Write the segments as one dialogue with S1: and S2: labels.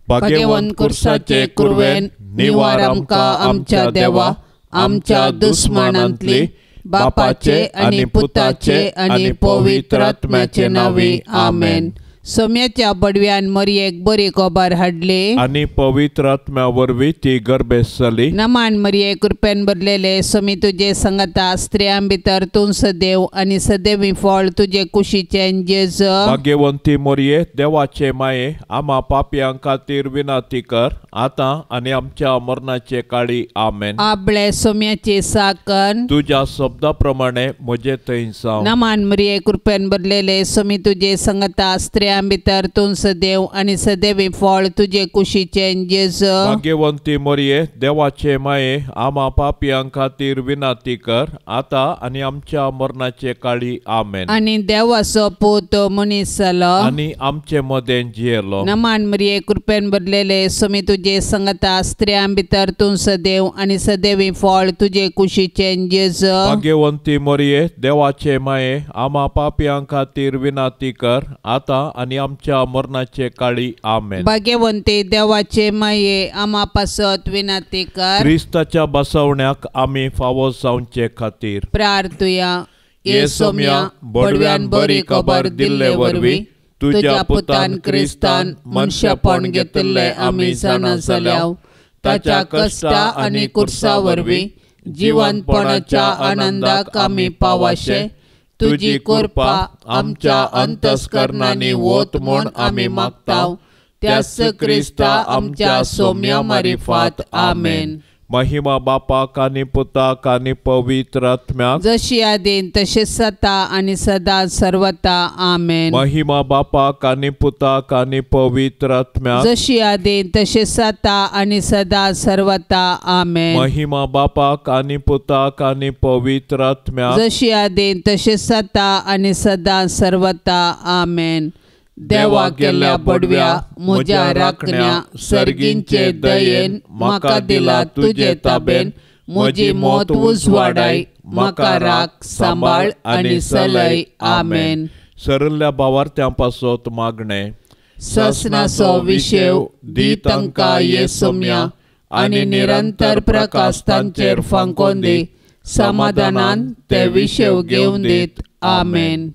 S1: भाग्यवंत कुर्साचे कुरवेन निवार आमकां आमच्या देवा आमच्या दुस्मानांतली बापाचे आनी पुताचे आनी पवित्र आत्म्याचे नांवी आमेन. सोम्याच्या बडव्यान मरयेक बरी खबर हाडली
S2: आनी पवित्र आत्म्या वरवीं ती गर्भेस्त जाली.
S1: नमान मरये कृपेन भरलेले सोमी तुजे संगता स्त्रियां भितर तूं सदैव आनी सदैवी फळ तुजे कुशीचें जेजू.
S2: भाग्यवंती मरये देवाचे माये आमा पापयां खातीर विनंती कर आतां आनी आमच्या मरणाचे काळी आमेन.
S1: आपले सोम्याची साकन
S2: तुज्या शब्दा प्रमाणे म्हजे थंय जावं.
S1: नमान मरये कृपेन भरलेले सोमी तुजे संगता स्त्रियां भितर तूं सदैव आनी सदैवी फळ तुजे कुशीचें जेजू.
S2: भाग्यवंती मरये देवाचे माये आमा पापयां खातीर विनंती कर आतां आनी आमच्या मरणाचे काळी आमेन.
S1: आनी देवाचो पूत मनीस जालो
S2: आनी आमचे मदें जियेलो.
S1: नमान मरये कृपेन भरलेले सोमी तुजे संगता स्त्रियां भितर तूं सदैव आनी सदैवी फळ तुजे कुशीचें जेजू.
S2: भाग्यवंती मरये देवाचे माये आमा पापयां खातीर विनंती कर आतां आनी आमच्या मरणाचे काळी आमेन.
S1: भाग्यवंती देवाचे माये आमा पासत विनंती कर.
S2: क्रिस्ताच्या बसवण्याक आमी फावो जावचे खातीर
S1: प्रार्थुया.
S2: ये सोम्या बडव्यान बरी खबर दिल्ले वरवीं तुज्या पुतान क्रिस्तान मनशापण घेतिल्लें आमी जाणा जाल्या.
S1: ताच्या कश्टा आनी कुर्सा वरवीं जिवनपणाच्या आनंदाक आमी पावाशे तुजी कृपा आमच्या अंतस्करणांनी वत म्हूण आमी मागता. त्याच क्रिस्ता आमच्या सोम्या मारिफात आमेन.
S2: महिमा बापाक आनी पुताक आनी पवित्र आत्म्याक
S1: जशी आदीन तशें सता आनी सदा सर्वता आमेन.
S2: महिमा बापाक आनी पुताक आनी पवित्र आत्म्याक
S1: जशी आदीन तशें सता आनी सदा सर्वता आमेन.
S2: महिमा बापाक आनी पुताक आनी पवित्र आत्म्याक
S1: जशी आदीन तशें सता आनी सदा सर्वता आमेन. देवा केल्या बडव्या म्हज्या राखण्या सर्गींचे दयेन म्हाका दिला तुजे ताबेन म्हजी मौत उजवाडाय म्हाका राख सांबाळ आनी सलय आमेन.
S2: सरल्या भावार्थ्यां पासत मागणें.
S1: ससनाचो विशेव दी तांकां ये सोम्या आनी निरंतर प्रकाश तांचेर फांकोन दी समाधानान ते विशेव घेवन दीत आमेन.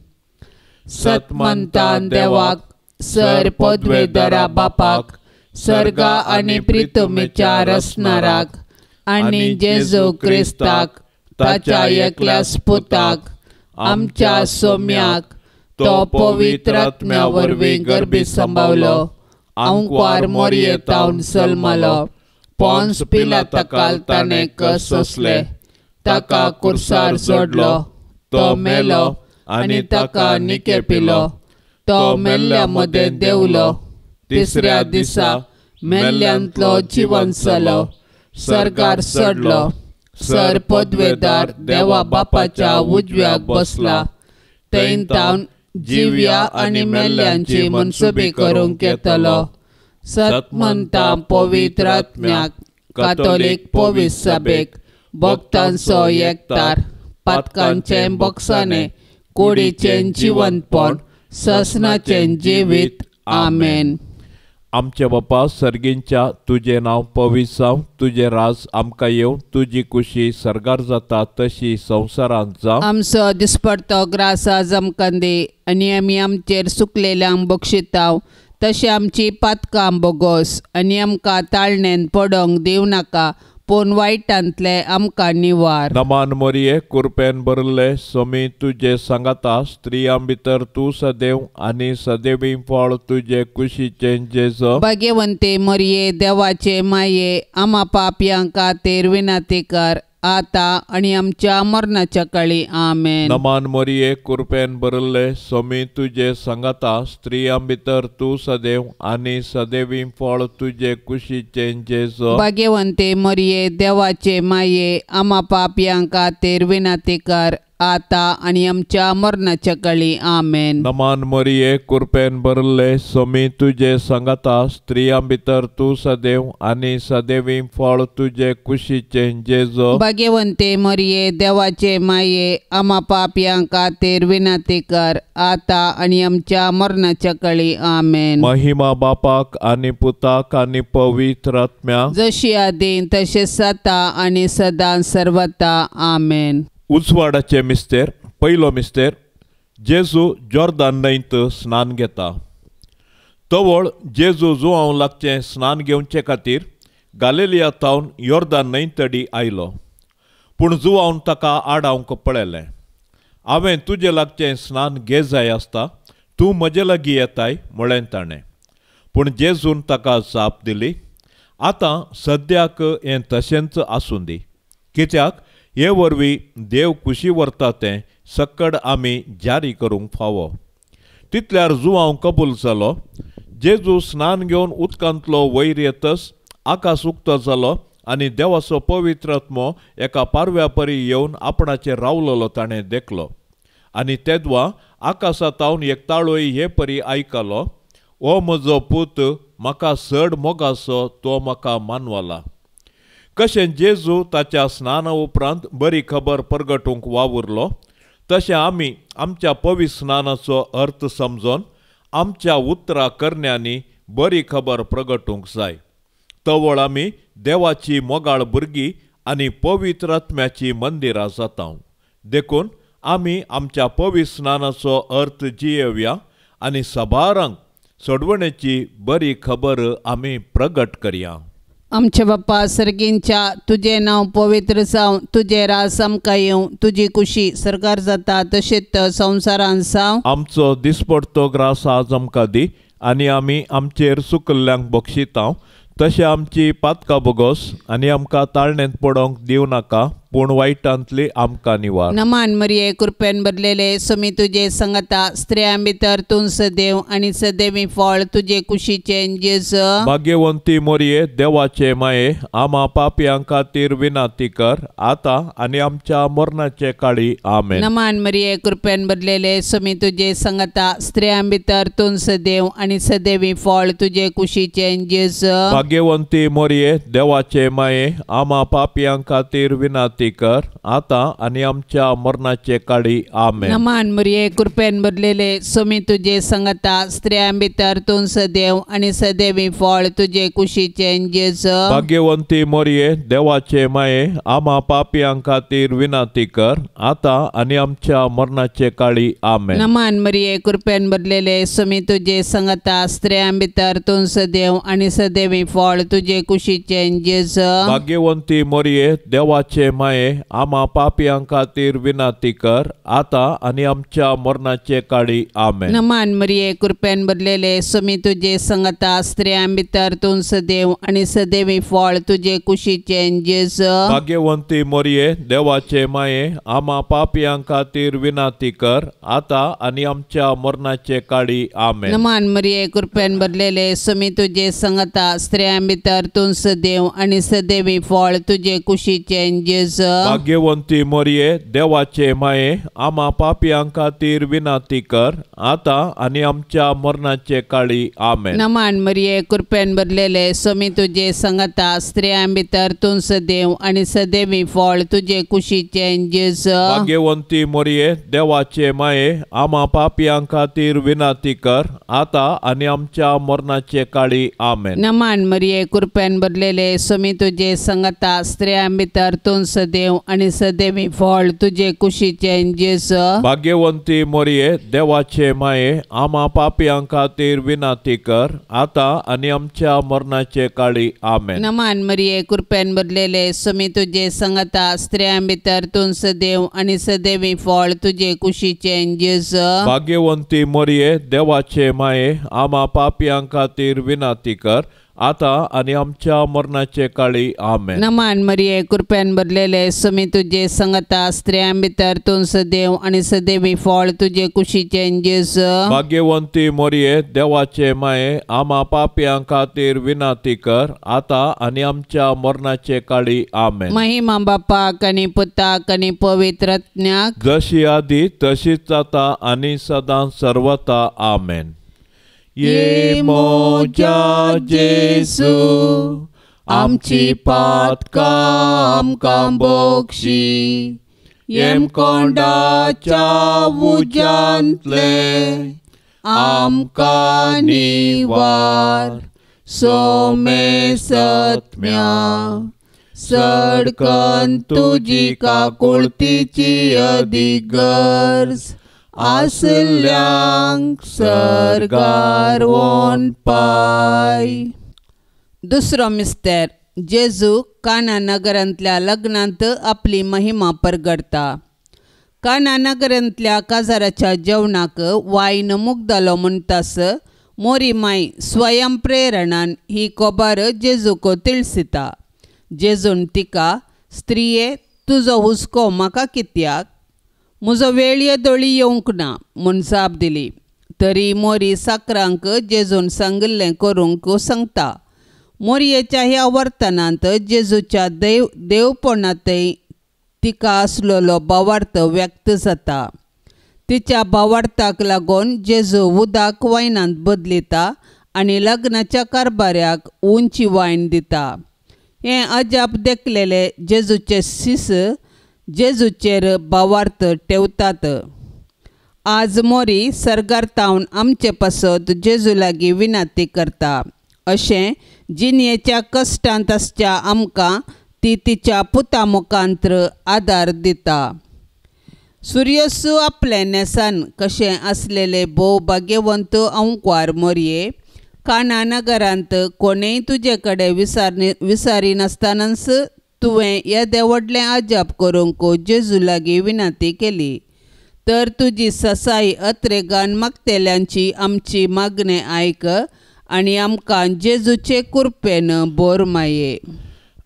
S1: सतमंतान देवाक सर पदवेदरा बापाक सर्गा आनी प्रितुमेच्या रसनाराक आनी जेजू क्रिस्ताक ताच्या एकल्या पुताक आमच्या सोम्याक तो पवित्र आत्म्या वरवीं गर्भी सांबावलो आंकवार मोरये तावन सलमालो पोन्स पिलाताकाल ताणें कस सोंसले ताका कुर्सार जोडलो तो मेलो आनी ताका निकेपिलो तो मेल्ल्या मदें देंवलो तिसऱ्या दिसा मेल्ल्यांतलो जिवन जालो सर्गार चडलो सर पदवेदार देवा बापाच्या उजव्याक बसला थंय तावन जिव्या आनी मेल्ल्यांची मनसुबी करूंक येतलो. सतमंता पवित्र आत्म्याक कातोलीक पवित्र सभेक भक्तांचो एकतार पातकांचें बक्षाणें कुडीचें जिवनपण ससनाचें जिवीत आमेन.
S2: आमच्या बापा सर्गींच्या तुजें नांव पवित्र जावं तुजें राज आमकां येवं तुजी कुशी सर्गार जाता तशी संवसारांत जावं.
S1: आमचो दिसपडतो ग्रास आज आमकां दी आनी आमी आमचेर सुकलेल्यांक बक्षिताव तशें आमची पातकां बोगोस आनी आमकां ताळणेन पडोंक दिवं नाका पूण वायटांतले आमकां निवार.
S2: नमान मोरये कुरपेन भरले सोमी तुजे सांगाता स्त्रियां भितर तूं सदैव आनी सदैवी फळ तुजे कुशीचें जेजू.
S1: भाग्यवंती मोरये देवाचे माये आमा पापयां खातीर विनंती कर आतां आनी आमच्या मरणाच्या काळी आमेन.
S2: नमान मोरये कुरपेन भरले सोमी तुजे सांगाता स्त्रियां भितर तूं सदैव आनी सदैवी फळ तुजे कुशीचें जेजू.
S1: भाग्यवंती मोरये देवाचे माये आमा पापयां खातीर विनंती कर आता आनी आमच्या मरणाच्या काळी. आमेन.
S2: नमान मरिये, कृपेन भरले, स्वामी तुजे सांगाता, स्त्रियां भितर तूं सदैव आनी सदैवी फळ तुजे कुशीचें जेजू.
S1: भाग्यवंते मरिये, देवाचे माये, आमा पापयां खातीर विनंती कर, आता आनी आमच्या मरणाच्या काळी. आमेन.
S2: महिमा बापाक आनी पुताक आनी पवित्र आत्म्याक,
S1: जशी आदीं तशें सता आनी सदां सर्वता. आमेन.
S2: उजवाडाचे मिस्तेर. पयलो मिस्तेर, जेजू जॉर्दान न्हंयत स्नान घेता. तवळ जेजू जुवांव लागचें स्नान घेवचे खातीर गालेलिया तावन योर्दान न्हंय तडी आयलो. पूण जुवावन ताका आडावंक पळयलें. हांवें तुजे लागचें स्नान घे जाय आसता, तूं म्हजे लागीं येताय म्हळें ताणें. पूण जेजून ताका जाप दिली, आतां सद्याक हें तशेंच आसूं दी, कित्याक हे वरवीं देव खुशी व्हरता तें सक्कड आमी जारी करूंक फावो. तितल्यार जुवांव कबूल जालो. जेजू स्नान घेवन उदकांतलो वयर येतच आकाश उक्तो जालो आनी देवाचो पवित्र आत्मो एका पारव्या परी येवन आपणाचेर रावलेलो ताणें देखलो. आनी तेदवा आकाशा तावन एक ताळोय हे परी आयकलो, हो म्हजो पूत, म्हाका चड मोगाचो, तो म्हाका मानवला. कशें जेजू ताच्या स्नाना उपरांत बरी खबर परगटूंक वावुरलो, तशें आमी आमच्या पवित्र स्नानाचो अर्थ समजून आमच्या उतरा करण्यांनी बरी खबर प्रगटूंक जाय. तवळ आमी देवाची मोगाळ भुरगीं आनी पवित्र आत्म्याची मंदिरां जाता. देखून आमी आमच्या पवित्र स्नानाचो अर्थ जियेवया आनी सबारांक सोडवणेची बरी खबर आमी प्रगट करया.
S1: आमच्या बाप्पा सर्गींच्या, तुजें नांव पवित्र जावं, तुजें राज आमकां येवं, तुजी कुशी सरकार जाता तशेंच संवसारान जावं.
S2: आमचो दिसपडतो ग्रास आज आमकां दी आनी आमी आमचेर चुकल्ल्यांक बक्षितांव, तशें आमची पातकां बोगोस आनी आमकां ताळणेंत पडोवंक दिवं नाका, पूण वायटांतली आमकां निवार.
S1: नमान मरिये, कृपेन भरलेले, स्वामी तुजे संगता, स्त्रियां भितर तूं सदैव आनी सदैवी फळ तुजे कुशीचें जेजू.
S2: भाग्यवंती मरिये, देवाचे माये, आमा पापयां खातीर विनंती कर, आतां आनी आमच्या मरणाचे काळी. आमेन.
S1: नमान मरिये, कृपेन भरलेले, स्वामी तुजे संगता, स्त्रियां भितर तूं सदैव आनी सदैवी फळ तुजे कुशीचें जेजू.
S2: भाग्यवंती मरिये, देवाचे माये, आमा पापयां खातीर विनंती कर, आतां आनी आमच्या मरणाचे काळी. आमेन.
S1: नमान मरिये, कृपेन भरलेले, स्वामी तुजे संगता, स्त्रियां भितर तूं सदैव आनी सदैवी फळ तुजे कुशीचें जेजू.
S2: भाग्यवंती मरिये, देवाचे माये, आमा पापयां खातीर विनंती कर, आतां आनी आमच्या मरणाचे काळी. आमेन.
S1: नमान मरिये, कृपेन भरलेले, स्वामी तुजे संगता, स्त्रियां भितर तूं सदैव आनी सदैवी फळ तुजे कुशीचें जेजू.
S2: भाग्यवंती मरिये, देवाचे माये, आमा पापयां खातीर विनंती कर, आतां आनी आमच्या मरणाचे काळी. आमेन.
S1: नमान मरिये, कृपेन भरलेले, स्वामी तुजे संगता, स्त्रियां भितर तूं सदैव आनी सदैवी फळ तुजे कुशीचें जेजू.
S2: भाग्यवंती मरिये, देवाचे माये, आमा पापयां खातीर विनंती कर, आतां आनी आमच्या मरणाचे काळी. आमेन.
S1: नमान मरिये, कृपेन भरलेले, स्वामी तुजे संगता, स्त्रियां भितर तूं सदैव आनी सदैवी फळ तुजे कुशीचें जेजू.
S2: भाग्यवंती मरिये, देवाचे माये, आमा पापयां खातीर विनंती कर, आतां आनी आमच्या मरणाचे काळी. आमेन.
S1: नमान मरिये, कृपेन भरलेले, स्वामी तुजे संगता, स्त्रियां भितर तूं सदैव आनी सदैवी फळ तुजे कुशीचें जेजू.
S2: भाग्यवंती मरिये, देवाचे माये, आमा पापयां खातीर विनंती कर, आतां आनी आमच्या मरणाचे काळी. आमेन.
S1: नमान मरिये, कृपेन भरलेले, स्वामी तुजे संगता, स्त्रियां भितर तूं सदैव आनी सदैवी फळ तुजे कुशीचें जेजू.
S2: भाग्यवंती मरिये, देवाचे माये, आमा पापयां खातीर विनंती कर, आतां आनी आमच्या मरणाचे काळी. आमेन.
S1: नमान मरिये, कृपेन भरलेले, स्वामी तुजे संगता, स्त्रियां भितर तूं सदैव आनी सदैवी फळ तुजे कुशीचें जेजू.
S2: भाग्यवंती मरिये, देवाचे माये, आमा पापयां खातीर विनंती कर, आतां आनी आमच्या मरणाचे काळी आमेन।
S1: नमान मरिये कृपेन भरलेले सुमी तुजे संगता स्त्रियां भितर तूं सदैव आनी सदैवी फळ तुजे कुशीचें जेजू।
S2: भाग्यवंती मोरये देवाचे माये आमा पापयां खातीर विनंती कर आतां आनी आमच्या मरणाचे काळी आमेन।
S1: महिमा बापाक आनी पुताक आनी पवित्र आत्म्याक
S2: जशी आदी तशीच आतां आनी सदां सर्वता आमेन। ये मोजा जेजू आमची पातकां आमकां बोक्षी येमकोंडाच्या उज्यांतले आमकां निवार सोमे सत्म्या सडकन तुजी काकुळतीची अदीक गरज आसल्यांक सर्गार वोन पाय।
S1: दुसरो मिस्तेर जेजू काना नगरांतल्या लग्नांत आपली महिमा परगडता। काना नगरांतल्या काजाराच्या जेवणाक वायन मुगदालो म्हणटास मोरी माय स्वयं प्रेरणान ही कोबार जेजूक तिळसिता। जेजून तिका स्त्रिये तुजो हुस्को म्हाका कित्याक म्हजो वेळ दोळी येवंक ना म्हूण जाप दिली। तरी मोरी साकरांक जेजून सांगिल्लें करूंक सांगता। मोरयेच्या ह्या वर्तनांत जेजूच्या देवपणांतय तिका आसलेलो भावार्थ व्यक्त जाता। तिच्या भावार्थाक लागून जेजू उदक वायनांत बदलिता आनी लग्नाच्या कारभाऱ्याक उंची वायन दिता। हें अजाप देखलेले जेजूचे शिस जेजूचेर भावार्थ ठेवतात। आज मोरी सर्गार तावन आमचे पासत जेजू लागीं विनंती करता। अशें जिणेच्या कश्टांत आसच्या आमकां ती तिच्या पुता मुखांत्र आदार दिता। सुर्यसू आपले न्हेसान कशें आसलेले भोव भाग्यवंत अंकवार मोरये काना नगरांत कोणेय तुजे कडेन विसारिनासतनाच तुवें येदें व्हडलें अजाप करूंक जेजू लागीं विनंती केली तर तुजी ससाई अत्रेगान मागतेल्यांची आमची मागणें आयक आनी आमकां जेजूचे कृपेन बोर माये।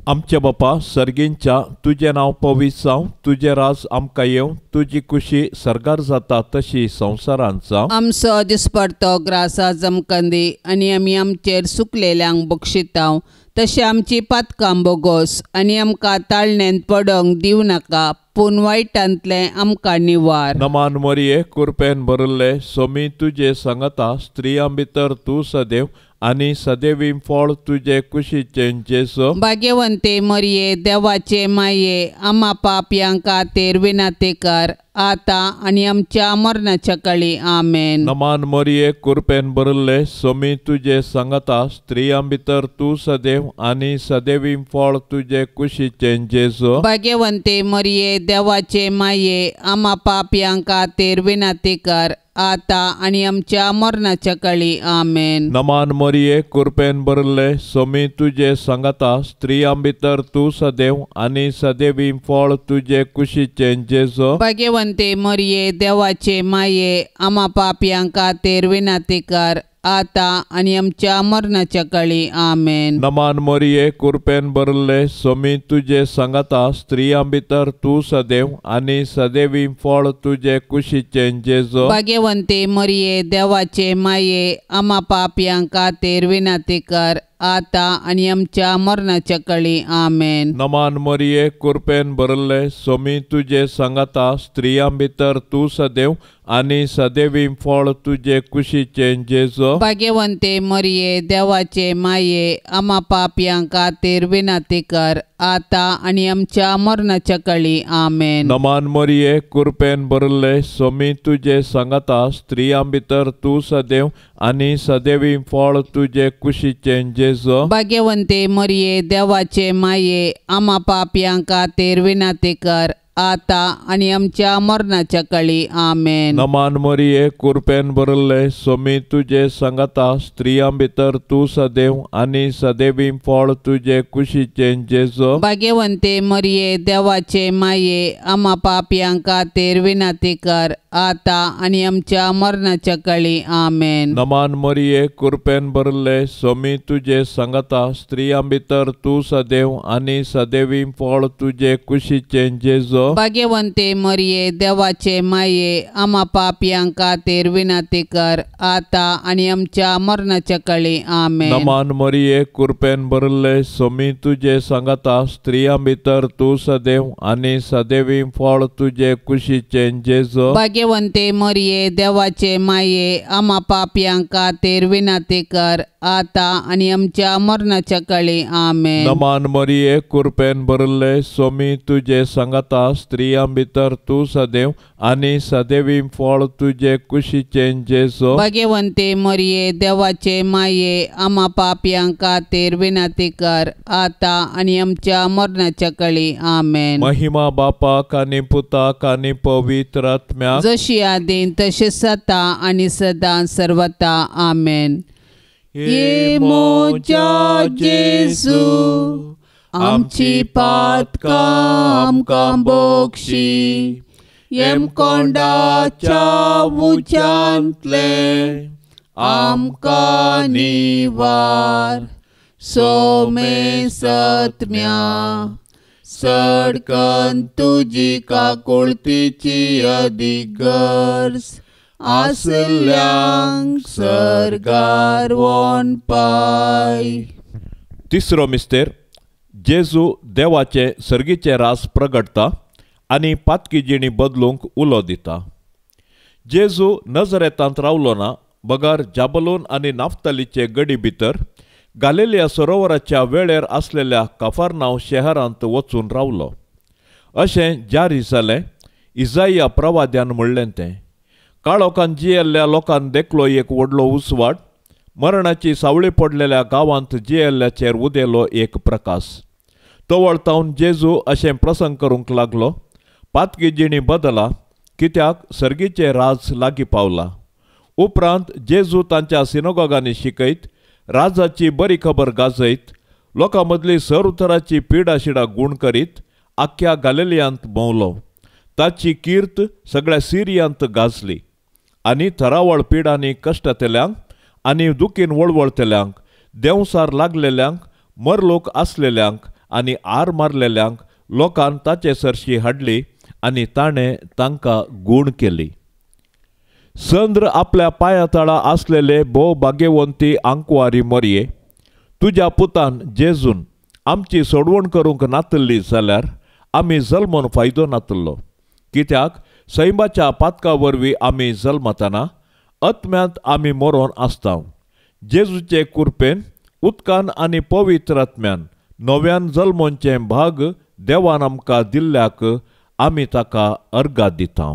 S2: आमच्या बापा सर्गींच्या तुजें नांव पवित्र जावं, तुजें राज आमकां येवं, तुजी कुशी सर्गार जाता तशी संवसारांत जावं।
S1: आमचो दिसपडतो ग्रास आज आमकां दी आनी आमी आमचेर सुकलेल्यांक बक्षितांव तशें आमची पातकां बोगोस आनी आमकां ताळणेंत पडोंक दिवं नाका पूण वायटांतलें आमकां निवार।
S2: नमान मरिये कृपेन भरिल्ले सोमी तुजे संगता स्त्रियां भितर तूं सदैव आनी सदैवी फळ तुजे कुशीचें जेजू।
S1: भाग्यवंते मरिये देवाचे माये आमा पापयां खातीर विनंती कर आतां आनी आमच्या मरणाच्या काळी आमेन।
S2: नमान मरिये कृपेन भरिल्ले सोमी तुजे संगता स्त्रियां भितर तूं सदैव आनी सदैवी फळ तुजे कुशीचें जेजू।
S1: भाग्यवंते मरिये देवाचे माये आमा पापयां खातीर विनंती कर आतां आनी आमच्या मरणाच्या काळी आमेन।
S2: नमान मरिये कृपेन भरिल्ले सोमी तुजे संगता स्त्रियां भितर तूं सदैव आनी सदैवी फळ तुजे कुशीचें जेजू।
S1: भाग्यवंते मरिये देवाचे माये आमा पापयां खातीर विनंती कर आतां आनी आमच्या मरणाच्या काळी आमेन।
S2: नमान मरिये कृपेन भरिल्ले सोमी तुजे संगता स्त्रियां भितर तूं सदैव आनी सदैवी फळ तुजे कुशीचें जेजू।
S1: भाग्यवंते मरिये देवाचे माये आमा पापयां खातीर विनंती कर आतां आनी आमच्या मरणाच्या काळी आमेन।
S2: नमान मरिये कृपेन भरिल्ले सोमी तुजे संगता स्त्रियां भितर तूं सदैव आनी सदैवी फळ तुजे कुशीचें जेजू।
S1: भाग्यवंते मरिये देवाचे माये आमा पापयां खातीर विनंती कर आतां आनी आमच्या मरणाच्या काळी आमेन।
S2: नमान मरिये कृपेन भरिल्ले सोमी तुजे संगता स्त्रियां भितर तूं सदैव आनी सदैवी फळ तुजे कुशीचें जेजू।
S1: भाग्यवंते मरिये देवाचे माये आमा पापयां खातीर विनंती कर आतां आनी आमच्या मरणाच्या काळी. आमेन.
S2: नमान मरिये, कुरपेन भरले, सोमी तुजे सांगाता, स्त्रियां भितर तूं सदैव आनी सदैवी फळ तुजे कुशीचें जेजू.
S1: भाग्यवंते मरिये, देवाचे माये, आमा पापयां खातीर विनंती कर, आतां आनी आमच्या मरणाच्या काळी. आमेन.
S2: नमान मरिये, कुरपेन भरले, सोमी तुजे सांगाता, स्त्रियां भितर तूं सदैव आनी सदैवी फळ तुजे कुशीचें जेजू.
S1: भाग्यवंते मरिये, देवाचे माये, आमा पापयां खातीर विनंती कर, आतां आनी आमच्या मरणाच्या काळी. आमेन.
S2: नमान मरिये, कुरपेन भरले, सोमी तुजे सांगाता, स्त्रियां भितर तूं सदैव आनी सदैवी फळ तुजे कुशीचें जेजू.
S1: भाग्यवंते मरिये, देवाचे माये, आमा पापयां खातीर विनंती कर, आतां आनी आमच्या मरणाच्या काळी. आमेन.
S2: नमान मरिये, कुरपेन भरले, सोमी तुजे सांगाता, स्त्रियां भितर तूं सदैव आनी सदैवी फळ तुजे कुशीचें जेजू.
S1: भाग्यवंते मरिये, देवाचे माये, आमा पापयां खातीर विनंती कर, आतां आनी आमच्या मरणाच्या काळी. आमेन.
S2: महिमा बापाक आनी पुताक आनी पवित्र आत्म्याक,
S1: जशी आदीं तशें आतां आनी सदां सर्वता. आमेन. हे म्हज्या जेजू, आमची पातकां आमकां बक्षी, येमकोंडाच्या उज्यांतले आमकां निवार, सोमे सत्म्या सडकन तुजी काकुळतीची अदीक गरज आसल्यांक सर्गार वोनपाय.
S2: तिसरो मिस्तेर, जेजू देवाचे सर्गीचे रास प्रगटता आनी पातकी जिणी बदलूंक उलो दिता. जेजू नजरेतांत रावलो ना, बगर जाबलून आनी नाफ्तालीचे गडी भितर गालिलिया सरोवराच्या वेळेर आसलेल्या काफारनाव शहरांत वचून रावलो. अशें जारी जालें इजाया प्रवाद्यान म्हणलें तें. काळोखान जियेल्ल्या लोकान देखलो एक व्हडलो उजवाड, मरणाची सावळी पडलेल्या गांवांत जियेल्ल्याचेर उदेलो एक प्रकाश. तवळ तावन जेजू अशें प्रसंग करूंक लागलो, पातकी जिणी बदला, कित्याक सर्गीचें राज लागीं पावला. उपरांत जेजू तांच्या सिनोगोगांनी शिकयत, राजाची बरी खबर गाजयत, लोकां मदली सर उतराची पिडाशिडा गूण करीत आख्ख्या गालिलियांत भोंवलो. ताची कीर्त सगळ्या सिरियांत गाजली आनी थरावळ पिडांनी कश्टतल्यांक आनी दुखीन वळवळतल्यांक, देंवसार लागलेल्यांक, मरलोक आसलेल्यांक आनी आर मारलेल्यांक लोकान ताचे सरशी हाडली आनी ताणें तांकां गूण केली. चंद्र आपल्या पांया तळा आसलेले भोव भाग्यवंती आंकवारी मरये, तुज्या पुतान जेजून आमची सोडवण करूंक नातल्ली जाल्यार आमी जल्मून फायदो नातल्लो. कित्याक सैमाच्या पातका वरवीं आमी जल्मतना आत्म्यांत आमी मरोन आसता. जेजूचे कुरपेन उदकान आनी पवित्र आत्म्यान नव्यान जल्मोंचें भाग देवान आमकां दिल्ल्याक आमी ताका अर्गा दिता.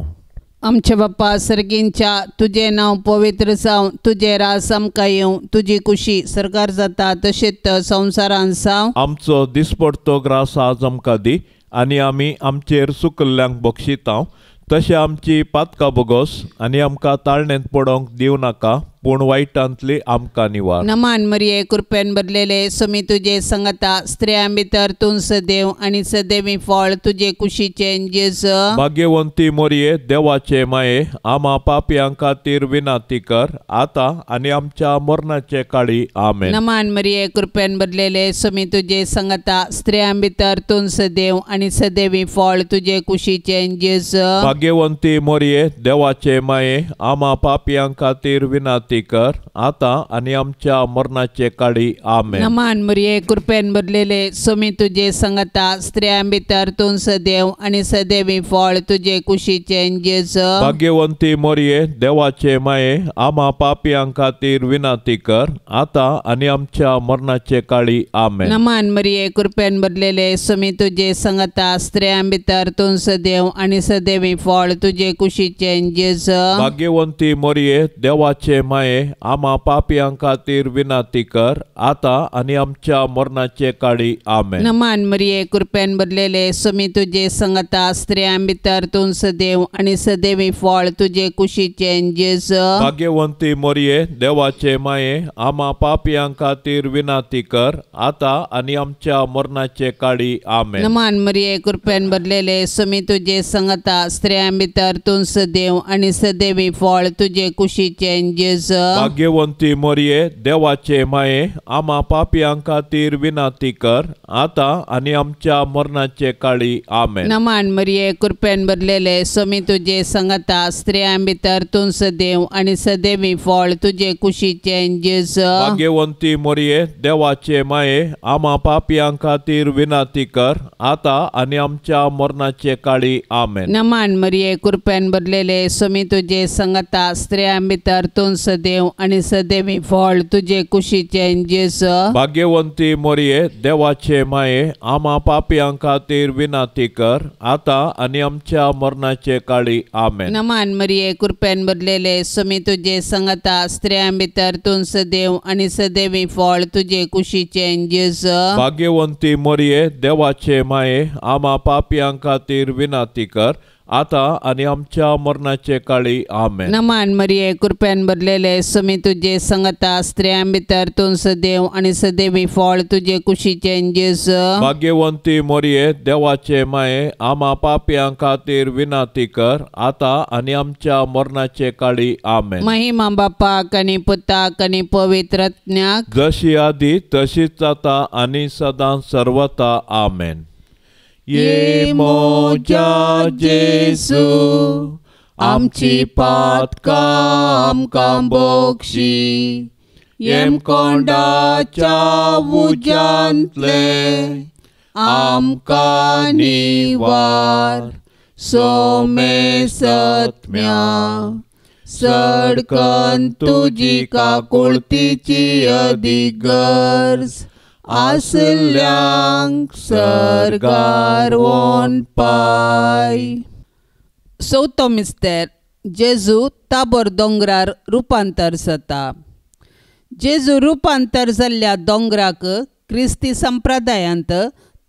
S1: आमच्या बाप्पा सर्गींच्या, तुजें नांव पवित्र जावं, तुजें राज आमकां येवं, तुजी कुशी सरकार जाता तशेंच संवसारान जावं.
S2: आमचो दिसपडतो ग्रास आज आमकां दी आनी आमी आमचेर सुकल्ल्यांक बक्षिता तशें आमची पातकां बोगोस आनी आमकां ताळणेंत पडोवंक दिवं नाका, पूण वायटांतली आमकां निवार.
S1: नमान मरिये, कृपेन भरलेले, स्वामी तुजे संगता, स्त्रियां भितर तूं सदैव आनी सदैवी फळ तुजे कुशीचें जेजू.
S2: भाग्यवंती मरिये, देवाचे माये, आमा पापयां खातीर विनंती कर, आतां आनी आमच्या मरणाचे काळी. आमेन.
S1: नमान मरिये, कृपेन भरलेले, स्वामी तुजे संगता, स्त्रियां भितर तूं सदैव आनी सदैवी फळ तुजे कुशीचें जेजू.
S2: भाग्यवंती मरिये, देवाचे माये, आमा पापयां खातीर विनंती कर, आतां आनी आमच्या मरणाचे काळी. आमेन.
S1: नमान मरिये, कृपेन भरलेले, स्वामी तुजे संगता, स्त्रियां भितर तूं सदैव आनी सदैवी फळ तुजे कुशीचें जेजू.
S2: भाग्यवंती मरिये, देवाचे माये, आमा पापयां खातीर विनंती कर, आतां आनी आमच्या मरणाचे काळी. आमेन.
S1: नमान मरिये, कृपेन भरलेले, स्वामी तुजे संगता, स्त्रियां भितर तूं सदैव आनी सदैवी फळ तुजे कुशीचें जेजू.
S2: भाग्यवंती मरिये, देवाचे माये, माये आमा पापयां खातीर विनंती कर आतां आनी आमच्या मरणाचे काळी आमेन।
S1: नमान मरिये कृपेन भरलेले स्वामी तुजे संगता स्त्रियां भितर तूं सदैव आनी सदैवी फळ तुजे कुशीचें जेजू।
S2: भाग्यवंती मरिये देवाचे माये आमा पापयां खातीर विनंती कर आतां आनी आमच्या मरणाचे काळी आमेन।
S1: नमान मरिये कृपेन भरलेले स्वामी तुजे संगता स्त्रियां भितर तूं सदैव आनी सदैवी फळ तुजे कुशीचें जेजू।
S2: भाग्यवंती मरिये देवाचे माये आमा पापयां खातीर विनंती कर आतां आनी आमच्या मरणाचे काळी आमेन।
S1: नमान मरिये कृपेन भरलेले स्वामी तुजे संगता स्त्रियां भितर तूं सदैव आनी सदैवी फळ तुजे कुशीचें जेजू।
S2: भाग्यवंती मरिये देवाचे माये आमा पापयां खातीर विनंती कर आतां आनी आमच्या मरणाचे काळी आमेन।
S1: नमान मरिये कृपेन भरलेले स्वामी तुजे संगता स्त्रियां भितर तूं सदैव आनी सदैवी फळ तुजे कुशीचें जेजू।
S2: भाग्यवंती मरिये देवाचे माये आमा पापयां खातीर विनंती कर आतां आनी आमच्या मरणाचे काळी आमेन।
S1: नमान मरिये कृपेन भरलेले स्वामी तुजे संगता स्त्रियां भितर तूं सदैव आनी सदैवी फळ तुजे कुशीचें जेजू।
S2: भाग्यवंती मरिये देवाचे माये आमा पापयां खातीर विनंती कर आतां आनी आमच्या मरणाचे काळी आमेन।
S1: नमान मरिये कृपेन भरलेले स्वामी तुजे संगता स्त्रियां भितर तूं सदैव आनी सदैवी फळ तुजे कुशीचें जेजू।
S2: भाग्यवंती मरिये देवाचे माये आमा पापयां खातीर विनंती कर आतां आनी आमच्या मरणाचे काळी आमेन।
S1: महिमा बापाक आनी पुताक आनी पवित्र आत्म्याक,
S2: जशी आदी तशीच आतां आनी सदां सर्वता आमेन। ये मोजा जेजू आमची पातकां आमकां बोक्षी येमकोंडाच्या उज्यांतले आमकां निवार सोमे सत्म्या सडकन तुजी काकुळतीची अदीक गरज आसल्यांक सर्गार वोन पाय।
S1: चवथो मिस्तेर जेजू ताबोर दोंगरार रुपांतर जाता। जेजू रुपांतर जाल्ल्या दोंगराक क्रिस्ती संप्रदायांत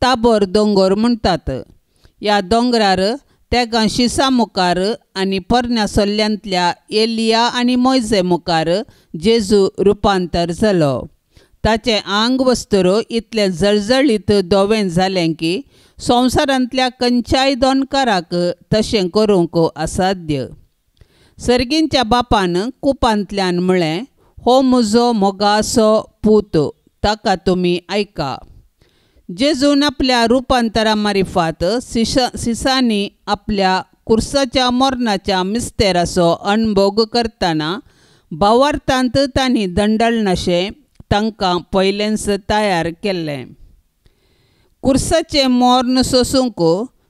S1: ताबोर दोंगर म्हणटात। ह्या दोंगरार तेगां शिसा मुखार आनी पोरण्या सोल्ल्यांतल्या एलिया आनी मोयजे मुखार जेजू रुपांतर जालो। ताचें आंग वस्तूर इतलें जळजळीत धवें जालें की संवसारांतल्या खंयच्याय दोनकाराक तशें करूंक असाध्य। सर्गींच्या बापान कुपांतल्यान म्हळें, हो म्हजो मोगासो पूत, ताका तुमी आयका। जेजून आपल्या रुपांतरा मारिफात सिसांनी आपल्या कुर्साच्या मरणाच्या मिस्तेराचो अणभोग करतना भावार्थांत तांणी दंडलनाशें तांकां पयलेंच तयार केल्लें। कुर्साचें मर्ण सोसूंक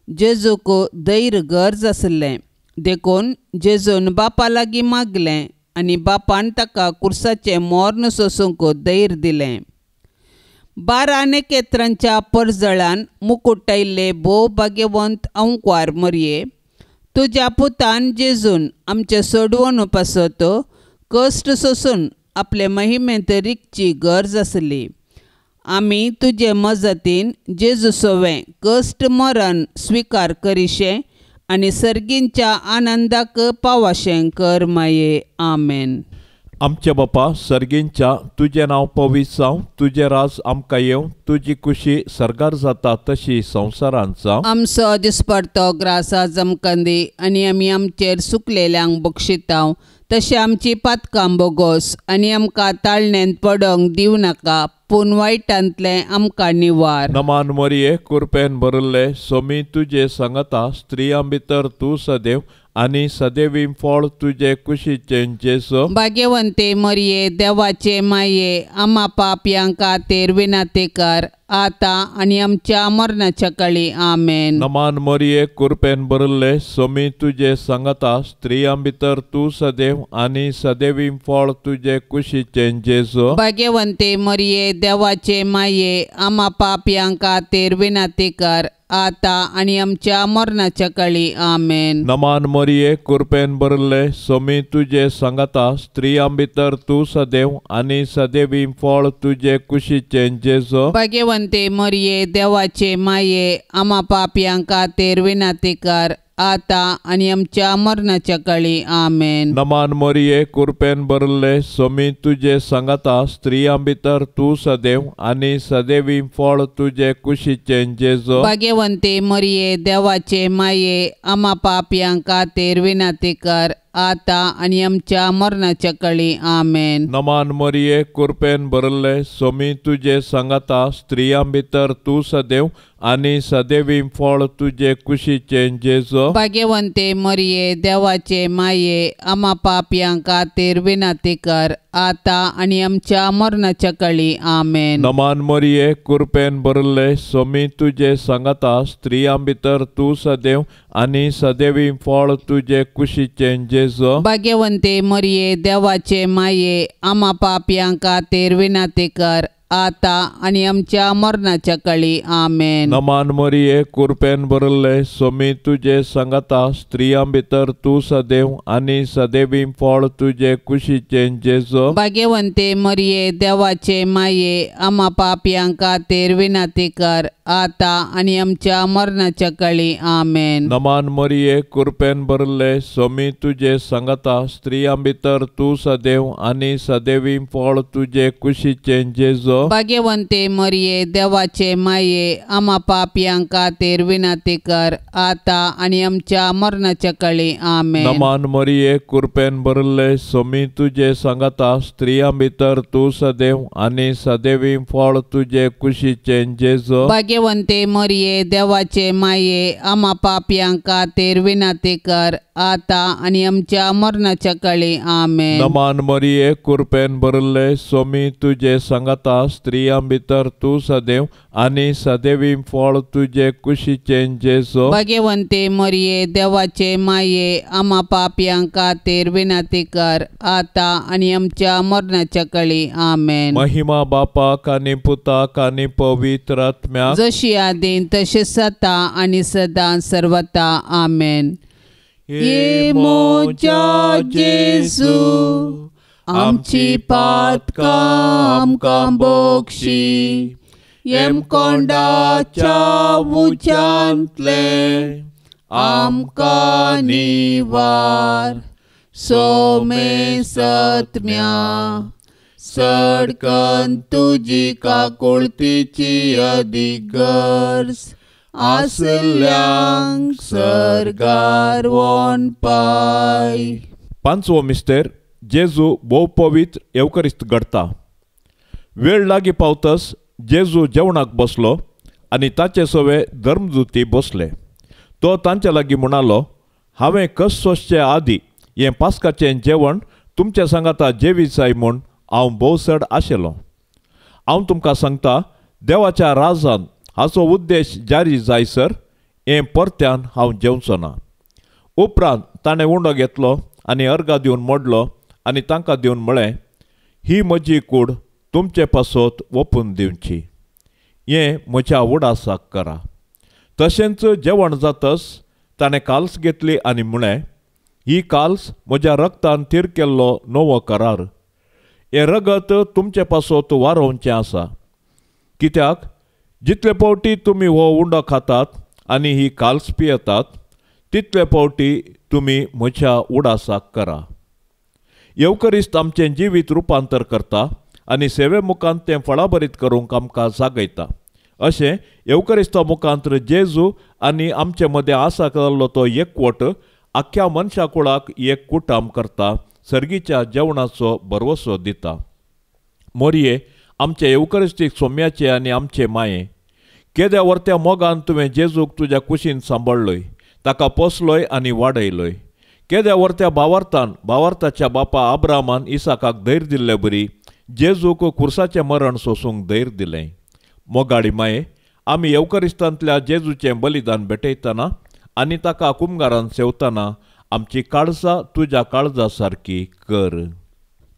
S1: जेजूक धैर्य गरज आसलें, देखून जेजून बापा लागीं मागलें आनी बापान ताका कुर्साचें मर्ण सोसूंक धैर्य दिलें। 12 नखेत्रांच्या परजळान मुकुटायल्ले भोव भाग्यवंत अंकवार मरये, तुज्या पुतान जेजून आमचे सोडवणू पासत कश्ट सोसून आपले महिमेंत रिगची गरज आसली। आमी तुजे मजतीन जेजू सोवें कश्ट मरण स्विकार करिशें आनी सर्गींच्या आनंदाक पावाशें कर माये. आमेन.
S2: आमच्या बापा सर्गींच्या, तुजें नांव पवित्र जावं, तुजें राज आमकां येवं, तुजी खुशी सर्गार जाता तशी संवसारांत जावं.
S1: आमचो दिसपडतो ग्रास आज आमकां दी आनी आमी आमचेर सुकलेल्यांक बक्षितांव तशें आमची पातकां बोगोस आनी आमकां ताळणेंत पडोंक दिवं नाका, पूण वायटांतलें आमकां निवार.
S2: नमान मरिये, कुरपेन भरिल्ले, सोमी तुजे सांगता, स्त्रियां भितर तूं सदैव आनी सदैवी फळ तुजे कुशीचें जेजू.
S1: भाग्यवंते मरिये, देवाचे माये, आमा पापयां खातीर विनंती कर आतां आनी आमच्या मरणाच्या काळी. आमेन.
S2: नमान मरिये, कुरपेन भरिल्ले, सोमी तुजे सांगता, स्त्रियां भितर तूं सदैव आनी सदैवी फळ तुजे कुशीचें जेजू.
S1: भाग्यवंते मरिये, देवाचे माये, आमा पापयां खातीर विनंती कर आतां आनी आमच्या मरणाच्या काळी. आमेन.
S2: नमान मरिये, कृपेन भरले, सोमी तुजे सांगाता, स्त्रियां भितर तूं सदैव आनी सदैवी फळ तुजे कुशीचें जेजू.
S1: भाग्यवंते मरिये, देवाचे माये, आमा पापयां खातीर विनंती कर, आतां आनी आमच्या मरणाच्या काळी. आमेन.
S2: नमान मरिये, कृपेन भरले, सोमी तुजे सांगाता, स्त्रियां भितर तूं सदैव आनी सदैवी फळ तुजे कुशीचें जेजू.
S1: भाग्यवंते मरिये, देवाचे माये, आमा पापयां खातीर विनंती कर, आतां आनी आमच्या मरणाच्या काळी. आमेन.
S2: नमान मरिये, कृपेन भरले, सोमी तुजे सांगाता, स्त्रियां भितर तूं सदैव आनी सदैवी फळ तुजे कुशीचें जेजू.
S1: भाग्यवंते मरिये, देवाचे माये, आमा पापयां खातीर विनंती कर, आतां आनी आमच्या मरणाच्या काळी. आमेन.
S2: नमान मरिये, कृपेन भरले, सोमी तुजे सांगाता, स्त्रियां भितर तूं सदैव आनी सदैवी फळ तुजे कुशीचें जेजू.
S1: भाग्यवंते मरिये, देवाचे माये, आमा पापयां खातीर विनंती कर, आतां आनी आमच्या मरणाच्या काळी. आमेन.
S2: नमान मरिये, कृपेन भरले, सोमी तुजे सांगाता, स्त्रियां भितर तूं सदैव आनी सदैवी फळ तुजे कुशीचें जेजू.
S1: भाग्यवंते मरिये, देवाचे माये, आमा पापयां खातीर विनंती कर, आतां आनी आमच्या मरणाच्या काळी. आमेन.
S2: नमान मरिये, कृपेन भरले, सोमी तुजे सांगाता, स्त्रियां भितर तूं सदैव आनी सदैवी फळ तुजे कुशीचें जेजू.
S1: भाग्यवंते मरिये, देवाचे माये, आमा पापयां खातीर विनंती कर, आतां आनी आमच्या मरणाच्या काळी. आमेन.
S2: नमान मरिये, कृपेन भरले, सोमी तुजे सांगाता, स्त्रियां भितर तूं सदैव आनी सदैवी फळ तुजे कुशीचें जेजू.
S1: भाग्यवंते मरिये, देवाचे माये, आमा पापयां खातीर विनंती कर, आतां आनी आमच्या मरणाच्या काळी. आमेन.
S2: नमान मरिये, कृपेन भरले, सोमी तुजे सांगाता, स्त्रियां भितर तूं सदैव आनी सदैवी फळ तुजे कुशीचें जेजू.
S1: भाग्यवंते मरिये, देवाचे माये, आमा पापयां खातीर विनंती कर, आतां आनी आमच्या मरणाच्या काळी. आमेन.
S2: महिमा बापाक आनी पुताक आनी पवित्र आत्म्याक,
S1: जशी आदीन तशी सता आनी सदां सर्वता. आमेन. हे म्हज्या जेजू, आमची पातकां आमकां बोगशी, येमकोंडाच्या उज्यांतले आमकां निवार, सोमे सत्म्या सडकन तुजी काकुळतीची अदीक गरज आसल्यांक सर्गार वोन पाय.
S2: पांचवो मिस्तेर, जेजू भोव पवित्र येवकरिस्त घडता. वेळ लागीं पावतस जेजू जेवणाक बसलो आनी ताचे सवे धर्मदूती बसले. तो तांचे लागीं म्हणालो, हांवें कस सोंसचे आदी हें पास्काचें जेवण तुमच्या सांगाता जेवी जाय म्हूण हांव भोव चड आशिल्लो. हांव तुमकां सांगता, देवाच्या राजान हाचो उद्देश जारी जायसर हें परत्यान हांव जेवचो ना. उपरांत ताणें उंडो घेतलो आनी अर्गां दिवन मोडलो आनी तांकां दिवन म्हळें, ही म्हजी कूड तुमचे पासत ओपून दिवची, हें म्हज्या उडासाक करा. तशेंच जेवण जातच ताणें काल्स घेतली आनी म्हळें, ही काल्स म्हज्या रगतान थीर केल्लो नवो करार, हें रगत तुमचे पासत वारोवचें आसा. कित्याक जितले फावटी तुमी हो उंडो खातात आनी ही काल्स पियेतात तितले फावटी तुमी म्हज्या उडासाक करा. येवकरिस्त आमचें जिवीत रुपांतर करता आनी सेवे मुखांत तें फळाभरीत करूंक आमकां जागयता. अशें येवकरिस्ता मुखांत जेजू आनी आमचे मदें आसा जाल्लो तो एकवट आख्ख्या मनशा कुळाक एक कुटाम करता, सर्गीच्या जेवणाचो भरवसो दिता. मोरये, आमचे येवकरिस्तीक सोम्याचे आनी आमचे माये, केद्या वर्त्या मोगान तुवें जेजूक तुज्या कुशीन सांबाळ्ळोय, ताका पोसलोय आनी वाडयलोय. केद्या वर्त्या भावार्थान भावार्थाच्या बापा आब्रामान इसाकाक धैर्य दिल्ले बरी जेजूक कुर्साचें मरण सोसूंक धैर्य दिलें. मोगाडी माये, आमी येवकरिस्तांतल्या जेजूचें बलिदान भेटयतना आनी ताका कुमगारान सेवतना आमची काळजां तुज्या काळजा सारकी कर.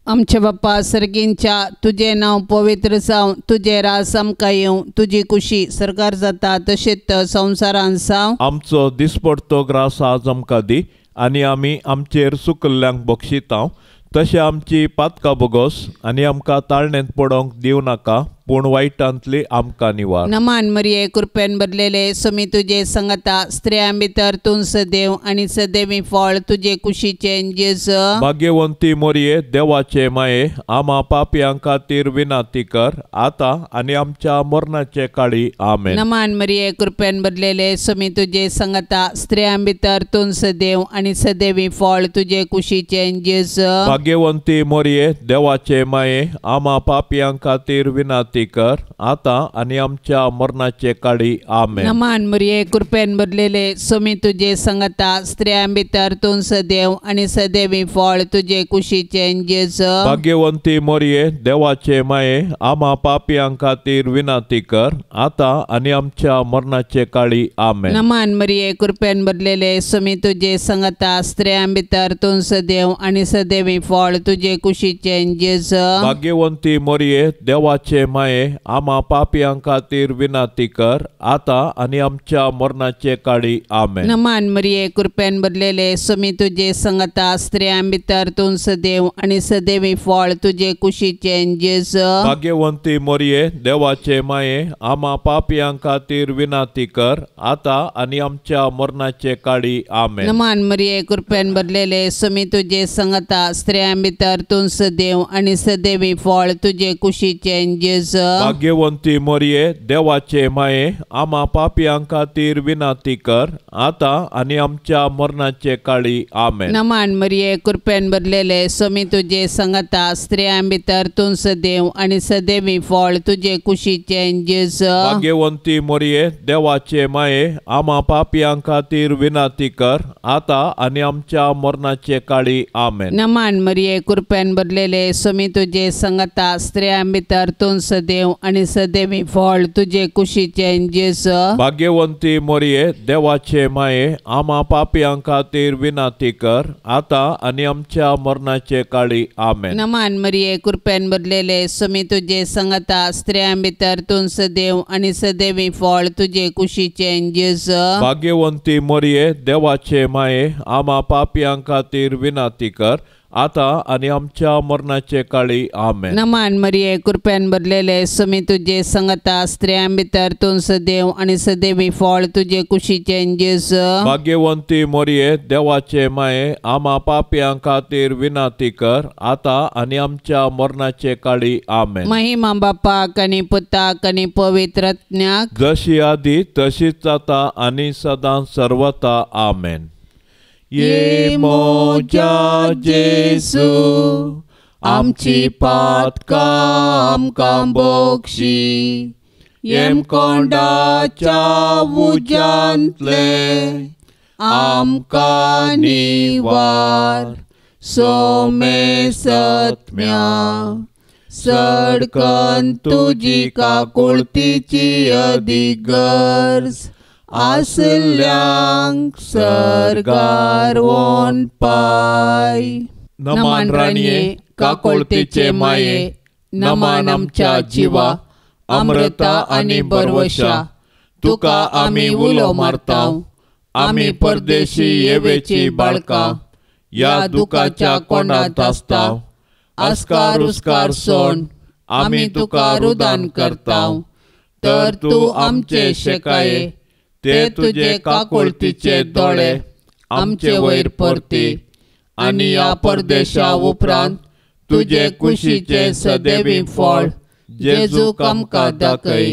S1: आमचे बाप्पा सर्गींच्या तुजें नांव पवित्र जावं, तुजें राज आमकां येवं, तुजी कुशी सरकार जाता तशेंच संवसारान जावं।
S2: आमचो दिसपडतो ग्रास आज आमकां दी आनी आमी आमचेर चुकल्ल्यांक बक्षिता तशें आमची पातकां बोगोस आनी आमकां ताळणेंत पडोवंक दिवं नाका, पूण वायटांतली आमकां निवार।
S1: नमान मरिये कृपेन भरलेले स्वामी तुजे संगता, स्त्रियां भितर तूं सदैव आनी सदैवी फळ तुजे कुशीचें जेजू।
S2: भाग्यवंती मोरये देवाचे माये, आमा पापयां खातीर विनंती कर आतां आनी आमच्या मरणाचे काळी। आमेन।
S1: नमान मरिये कृपेन भरलेले स्वामी तुजे संगता, स्त्रियां भितर तूं सदैव आनी सदैवी फळ तुजे कुशीचें जेजू।
S2: भाग्यवंती मोरये देवाचे माये, आमा पापयां खातीर विनंती कर आतां आनी आमच्या मरणाचे काळी। आमेन।
S1: नमान मरिये कृपेन भरलेले स्वामी तुजे संगता, स्त्रियां भितर तूं सदैव आनी सदैवी फळ तुजे कुशीचें जेजू।
S2: भाग्यवंती मोरये देवाचे माये, आमा पापयां खातीर विनंती कर आतां आनी आमच्या मरणाचे काळी। आमेन।
S1: नमान मरिये कृपेन भरलेले स्वामी तुजे संगता, स्त्रियां भितर तूं सदैव आनी सदैवी फळ तुजे कुशीचें जेजू।
S2: भाग्यवंती मोरये देवाचे माये, आमा पापयां खातीर विनंती कर आतां आनी आमच्या मरणाचे काळी। आमेन।
S1: नमान मरिये कृपेन भरलेले स्वामी तुजे संगता, स्त्रियां भितर तूं सदैव आनी सदैवी फळ तुजे कुशीचें जेजू।
S2: भाग्यवंती मोरये देवाचे माये, आमा पापयां खातीर विनंती कर आतां आनी आमच्या मरणाचे काळी। आमेन।
S1: नमान मरिये कृपेन भरलेले स्वामी तुजे संगता, स्त्रियां भितर तूं सदैव आनी सदैवी फळ तुजे कुशीचें जेजू।
S2: भाग्यवंती मोरये देवाचे माये, आमा पापयां खातीर विनंती कर आतां आनी आमच्या मरणाचे काळी। आमेन।
S1: नमान मरिये कृपेन भरलेले स्वामी तुजे संगता, स्त्रियां भितर तूं सदैव आनी सदैवी फळ तुजे कुशीचें जेजू।
S2: भाग्यवंती मोरये देवाचे माये, आमा पापयां खातीर विनंती कर आतां आनी आमच्या मरणाचे काळी। आमेन।
S1: नमान मरिये कृपेन भरलेले स्वामी तुजे संगता, स्त्रियां भितर तूं सदैव आनी सदैवी फळ तुजे कुशीचें जेजू।
S2: भाग्यवंती मोरये देवाचे माये, आमा पापयां खातीर विनंती कर आतां आनी आमच्या मरणाचे काळी। आमेन।
S1: नमान मरिये कृपेन भरलेले स्वामी तुजे संगता, स्त्रियां भितर तूं सदैव आनी सदैवी फळ तुजे कुशीचें जेजू।
S2: भाग्यवंती मोरये देवाचे माये, आमा पापयां खातीर विनंती कर आतां आनी आमच्या मरणाचे काळी। आमेन।
S1: नमान मरिये कृपेन भरलेले स्वामी तुजे संगता, स्त्रियां भितर तूं सदैव आनी सदैवी फळ तुजे कुशीचें जेजू।
S2: भाग्यवंती मोरये देवाचे माये, आमा पापयां खातीर विनंती कर आतां आनी आमच्या मरणाचे काळी। आमेन।
S1: महिमा बापाक आनी पुताक आनी पवित्र आत्म्याक,
S2: जशी आदी तशीच आतां आनी सदां सर्वता। आमेन। ये मोजा जेजू, आमची पातकां आमकां बोक्षी, येमकोंडाच्या उज्यांतले आमकां निवार, सोमे सत्म्या सडकन तुजी काकुळतीची अदीक गरज आसल्यांक सर्गार वोन पाय। नमान राणये काकुळतीचे माये, नमान आमच्या जिवा, अमृता आनी बरवशा, तुका आमी उलो मारता, आमी परदेशी येवेची बाळकां, ह्या दुखाच्या कोंडांत आसता, आस्कार उस्कार सोण आमी तुका रुदान करता, तर तूं आमचे शेकाये ते तुजे काकुळतीचे दोळे आमचे वयर परती आनी ह्या परदेशा उपरांत तुजे कुशीचे सदैवी फळ जेजूक आमकां दाखय।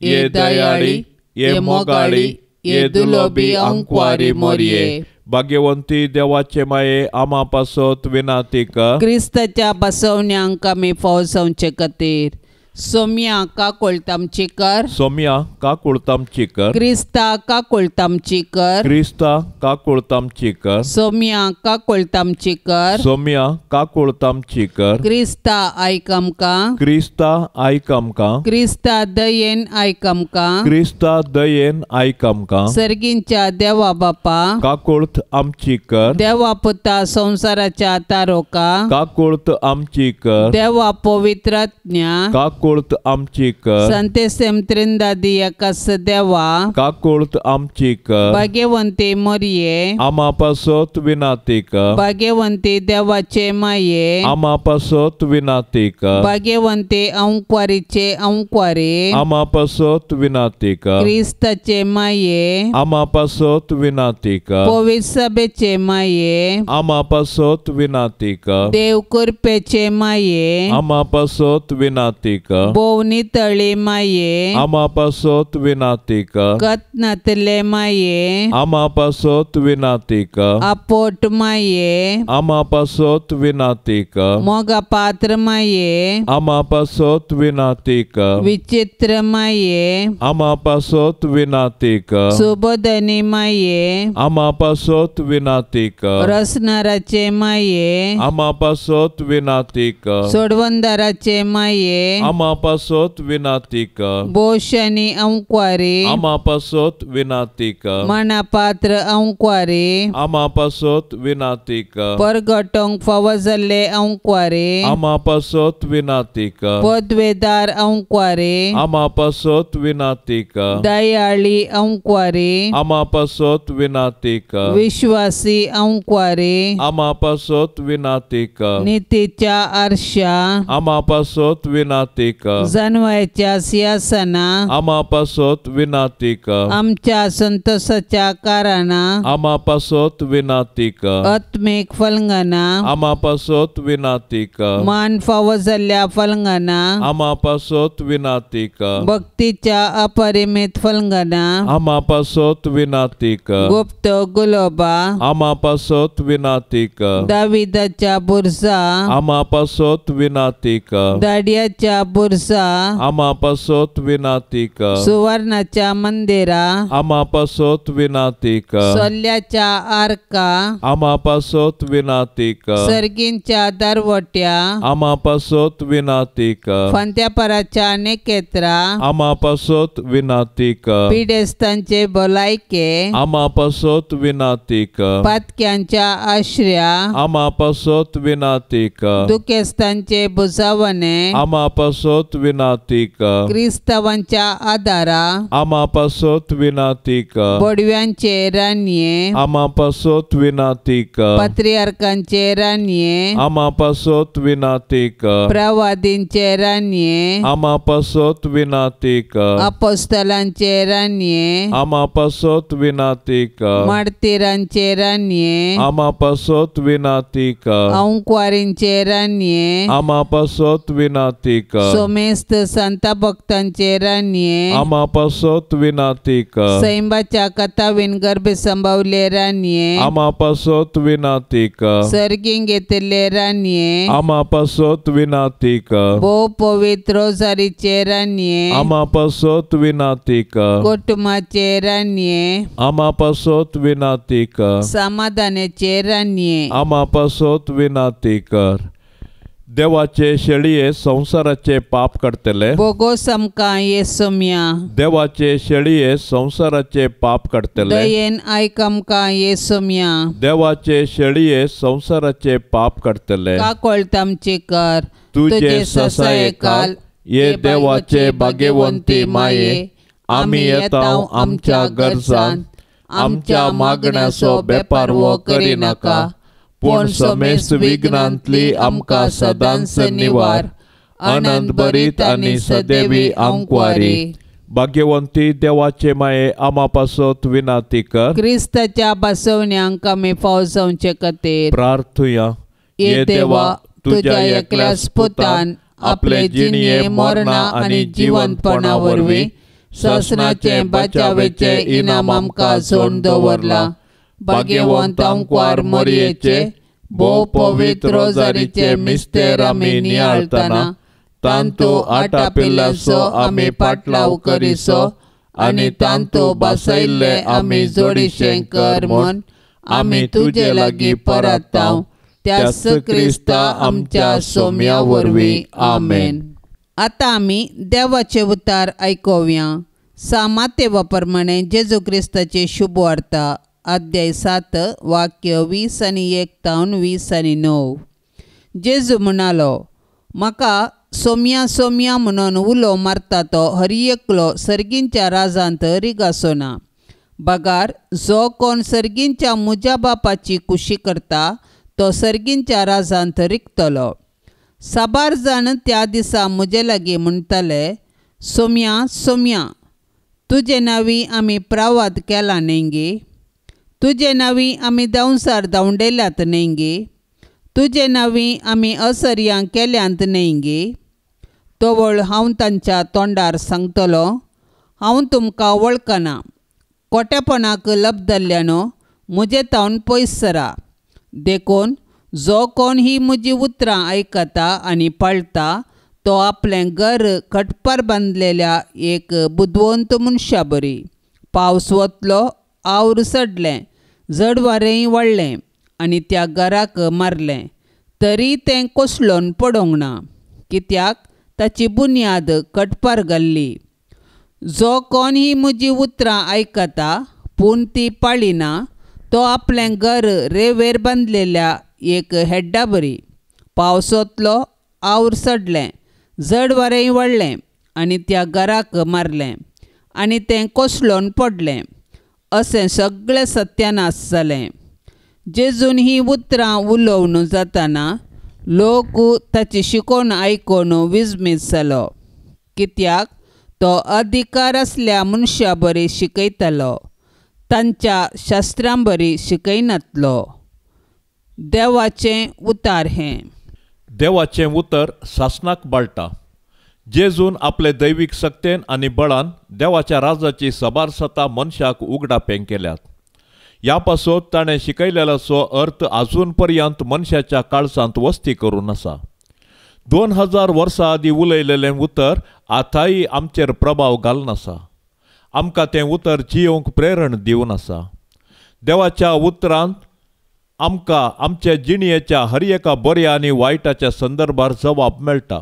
S2: ये दयाळी, ये मोगाळी, ये दुलोबी अंकवारी मोरये, भाग्यवंती देवाचे माये, आमा पासत विनंती कर।
S1: क्रिस्ताच्या बसवण्यांक आमी फौजवचे खातीर सोम्या काकुळतामची कर,
S2: सोम्या काकुळतामची कर,
S1: क्रिस्ता काकुळतामची कर,
S2: क्रिस्ता काकुळतामची कर,
S1: सोम्या काकुळतामची कर,
S2: सोम्या काकुळतामची कर,
S1: क्रिस्ता आयक आमकां,
S2: क्रिस्ता आयक आमकां,
S1: क्रिस्ता दयेन आयक आमकां,
S2: क्रिस्ता दयेन आयक आमकां,
S1: सर्गींच्या देवा बापा
S2: काकुळत आमची कर,
S1: देवा पुता संवसाराच्या तारोका
S2: काकुळत आमची कर,
S1: देवा पवित्रात्म्या
S2: काकुळत आमची कर,
S1: संतेसेम त्रिंदादी एकास देवा
S2: काकुळत आमची कर,
S1: भाग्यवंती मोरये
S2: आमा पासत विनाती कर,
S1: भाग्यवंती देवाचे माये
S2: आमा पासत विनाती कर,
S1: भाग्यवंती अंकवारीचे अंकवारी
S2: आमा पासत विनाती कर,
S1: क्रिस्ताचे माये
S2: आमा पासत विनाती कर,
S1: पवित्र सभेचे माये
S2: आमा पासत विनाती कर,
S1: देव कृपेचे माये
S2: आमा पासत विनाती कर,
S1: भोव नितळी माये
S2: आमा पासत विनाती कर,
S1: कत्नातले माये
S2: आमा पासत विनाती कर,
S1: आपोट माये
S2: आमा पासत विनाती कर,
S1: मोगा पात्र माये
S2: आमा पासत विनाती कर,
S1: विचित्र माये
S2: आमा पासत विनाती कर,
S1: सुबोधनी माये
S2: आमा पासत विनाती कर,
S1: रसनाराचे माये
S2: आमा पासत विनाती कर,
S1: सोडवंदाराचे माये
S2: आमा पासत विनाती कर,
S1: बोशनी अंकवारी
S2: आमा पासत विनाती कर,
S1: मनापात्र अंकवारी
S2: आमा पासत विनाती कर,
S1: परगटोंक फावो जाल्ले अंकवारी
S2: आमा पासत विनाती कर,
S1: पदवेदार अंकवारी
S2: आमा पासत विनाती कर,
S1: दयाळी अंकवारी
S2: आमा पासत विनाती कर,
S1: विश्वासी अंकवारी
S2: आमा पासत विनाती कर,
S1: नितीच्या आरशा
S2: आमा पासत विनाती कर,
S1: जनवायच्या सिंहासना
S2: आमा पासत विनाती कर,
S1: आमच्या संतोषाच्या कारणा
S2: आमा पासत विनाती कर,
S1: आत्मीक फलंगना
S2: आमा पासत विनाती कर,
S1: मान फावो जाल्ल्या फलंगना
S2: आमा पासत विनाती कर,
S1: भक्तीच्या अपरिमित फलंगना
S2: आमा पासत विनाती कर,
S1: गुप्त गुलोबा
S2: आमा पासत विनाती कर,
S1: दाविदाच्या बुरजा
S2: आमा पासत विनाती कर,
S1: दाडियाच्या बुरजा
S2: आमा पासत विनाती कर,
S1: सुवर्णाच्या मंदिरा
S2: आमा पासत विनाती कर,
S1: सोल्याच्या आरका
S2: आमा पासत विनाती कर,
S1: सर्गींच्या दरवट्या
S2: आमा पासत विनाती कर,
S1: फांत्यापराच्या नेकेत्रा
S2: आमा पासत विनाती कर,
S1: पिडेस्तांचे भलायके
S2: आमा पासत विनाती कर,
S1: पातक्यांच्या आश्र्या
S2: आमा पासत विनाती कर,
S1: दुखेस्तांचे बुजावणे
S2: आमा पासत विनाती कर,
S1: क्रिस्तावांच्या आदारा
S2: आमा पासत विनाती कर,
S1: बडव्यांचे रानये
S2: आमा पासत विनाती कर,
S1: पात्रियार्कांचे रानये
S2: आमा पासत विनाती कर,
S1: प्रवादींचे रानये
S2: आमा पासत विनाती कर,
S1: अपोस्तलांचे रानये
S2: आमा पासत विनाती कर,
S1: मार्तीरांचे रानये
S2: आमा पासत विनाती कर,
S1: अंकवारींचे रानये
S2: आमा पासत विनाती कर,
S1: सोमेस्त संता भक्तांचे रानये
S2: आमा पासत विनाती कर,
S1: सैंबाच्या कथावीन गर्भे संभवले रानये
S2: आमा पासत विनाती कर,
S1: सर्गीं घेतिल्ले रानये
S2: आमा पासत विनाती कर,
S1: भोव पवित्र रोजारीचे रानये
S2: आमा पासत विनाती कर,
S1: कुटुंबाचे रानये
S2: आमा पासत विनाती कर,
S1: समाधानाचे रानये
S2: आमा पासत विनाती कर. देवाचे शेळये संवसाराचे पाप काडटले,
S1: बोगोस आमकां येसोम्या,
S2: देवाचे शेळये संवसाराचे पाप काडटले,
S1: दयेन आयक आमकां येसोम्या,
S2: देवाचे शेळये संवसाराचे पाप काडटले,
S1: काकोळत आमची कर,
S2: तुजे ससायेकाल ये देवाचे भाग्यवंती माये, आमी येता आमच्या गरजान, आमच्या मागण्याचो बेपारवो करिनाका, पूण समेस्त विघ्नांतली आमकां सदांच निवार, आनंद भरीत आनी सदैवी आंकवारी. भाग्यवंती देवाचे माये आमा पासत विनाती कर,
S1: क्रिस्ताच्या बसवण्यांक आमी फाव जावचे खातीर
S2: प्रार्थुया.
S1: ये देवा, तुज्या एकल्याच पुतान आपले जिणये मरणा आनी जिवंतपणा वरवीं ससनाचे बचावेचे इनाम आमकां जोडून दवरला. भाग्यवंत आंकवार मोरयेचे भोव पवित्र रोजारीचे मिस्तेर आमी नियाळतना
S2: तांतू आटापिल्ल्याचो आमी पाटलाव करिसो आनी तांतू बसयल्ले आमी जोडीशें कर म्हूण आमी तुजे लागीं परतांव त्याच क्रिस्ता आमच्या सोम्या वरवीं. आमेन.
S1: आतां आमी देवाचे उतार आयकोवया. सामातेवा प्रमाणे जेजू क्रिस्ताचे शुभवार्ता अध्याय 7 वाक्य 20 आनी 1 तावन 20 आनी 9. जेजू म्हणालो, म्हाका सोम्या सोम्या म्हणून उलो मारता तो हर एकलो सर्गींच्या राजांत रिगासो ना, बगार जो कोण सर्गींच्या म्हज्या बापाची कुशी करता तो सर्गींच्या राजांत रिगतलो. साबार जाण त्या दिसा म्हजे लागीं म्हणटाले, सोम्या सोम्या, तुजे नांवी आमी प्रवाद केला न्ही गे, तुजे नांवी आमी दंवसार धांवडयल्यात न्ही गे, तुजे नांवी आमी असर्यां केल्यांत न्ही गे. तवळ हांव तांच्या तोंडार सांगतलो, हांव तुमकां वळखना, कोटेपणाक लबदल्ल्यानो म्हजे तावन पयस सरा. देखून जो कोण ही म्हजी उतरां आयकता आनी पाळटा तो आपलें घर खटपार बांदलेल्या एक बुदवंत मनशा बरी. पावस वतलो, आवर सडलें, जड वारेंय वाडलें आनी त्या घराक मारलें, तरी तें कोसळून पडोंक ना, कित्याक ताची बुन्याद कटपार घाल्ली. जो कोण ही म्हजी उतरां आयकता पूण ती पाळिना तो आपलें घर रेवेर बांदलेल्या एक हेड्डा बरी. पावस वतलो, आवर सडलें, जड वारेंय वाडलें आनी त्या घराक मारलें आनी तें कोसळून पडलें. अशें सगळें सत्यानाश जालें. जेजून ही उतरां उलोवन जाताना लोक ताची शिकोवन आयकून विजमीत जालो, कित्याक तो अधिकार आसल्या मनशा बरी शिकयतालो, तांच्या शास्त्रां बरी शिकयनातलो. देवाचें उतार हें.
S2: देवाचें उतर सासणाक बाळटा. जेजून आपले दैवीक शक्तेन आनी बळान देवाच्या राजाची सबार सता मनशाक उगडापें केल्यात. ह्या पासत ताणें शिकयलेल्याचो अर्थ आजून पर्यंत मनशाच्या काळजांत वस्ती करून आसा. 2000 वर्सां आदीं उलयलेलें उतर आतांय आमचेर प्रभाव घालून आसा. आमकां तें उतर जियोवंक प्रेरण दिवन आसा. देवाच्या उतरांत आमकां आमच्या जिणयेच्या हर एका बऱ्या आनी वायटाच्या संदर्भार जबाब मेळटा.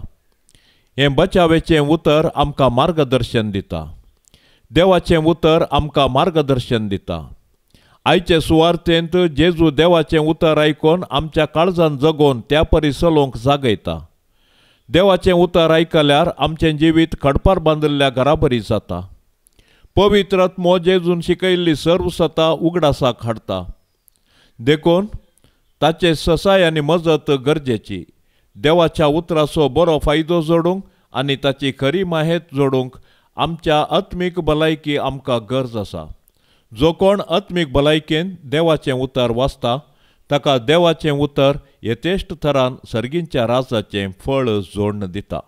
S2: हें बचावेचें उतर आमकां मार्गदर्शन दिता. देवाचें उतर आमकां मार्गदर्शन दिता. आयचे सुवार्थेंत जेजू देवाचें उतर आयकून आमच्या काळजान जगोवन त्या परी चलोवंक जागयता. देवाचें उतर आयकल्यार आमचें जिवीत खडपार बांदिल्ल्या घराबरी जाता. पवित्र आत्मो जेजून शिकयल्ली सर्व सता उगडासाक हाडटा. देखून ताचे ससाय आनी मजत गरजेची. देवाच्या उतराचो बरो फायदो जोडूंक आनी ताची खरी माहेत जोडूंक आमच्या आत्मीक भलायकी आमकां गरज आसा. जो कोण आत्मीक भलायकेन देवाचें उतर वाचता ताका देवाचें उतर यथेश्ट थरान सर्गींच्या राजाचें फळ जोडण दिता.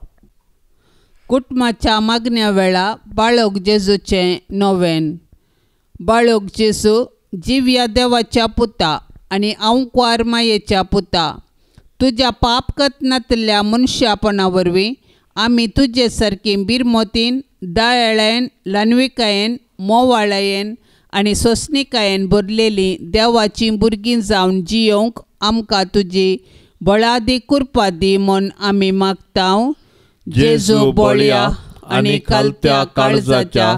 S1: कुटुंबाच्या मागण्या वेळा बाळक जेजूचें नोवेन. बाळक जेजू जिव्या देवाच्या पुता आनी आंवकुवार मायेच्या पुता, तुज्या पाप कतनांतल्या मनशापणा वरवीं आमी तुजे सारकी बिरमोतीन, दयाळायेन, ल्हानविकायेन, मोवाळायेन आनी सोंसणिकायेन भरलेली देवाचीं भुरगीं जावन जियोवंक आमकां तुजी बळादी कृपा दी म्हूण आमी मागता. जेजू बळया आनी खालत्या काळजाच्या,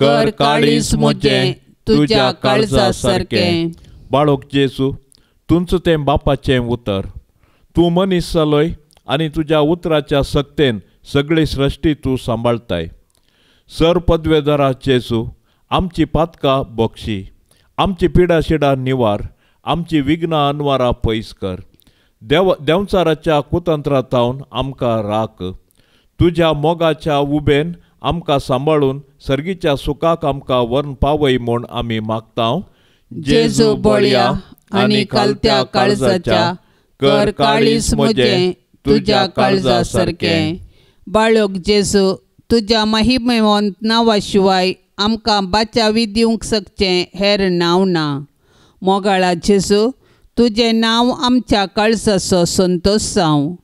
S1: कर काळीज म्हजें तुज्या काळजा सारकें.
S2: बाळक जेजू, तुमचो तें बापाचें उतर, तूं मनीस जालोय आनी तुज्या उतराच्या सक्तेन सगळी सृश्टी तूं सांबाळताय. सर पदवेदारा जेजू, आमची पातकां बक्षी, आमची पिडाशिडा निवार, आमची विघ्नां अनवारां पयस कर. देंवचाराच्या कुतंत्रा तावन आमकां राख. तुज्या मोगाच्या उबेन आमकां सांबाळून सर्गीच्या सुखाक आमकां व्हरून पावय म्हूण आमी मागता.
S1: जेजू बळया आनी खालत्या काळजाच्या, कर काळीज म्हजें तुज्या काळजा सारकें. बाळक जेजू, तुज्या महिमेवंत नांवा शिवाय आमकां बाचावी दिवंक शकचें हेर नांव ना. मोगाळा जेजू, तुजें नांव आमच्या काळजाचो संतोश जावं.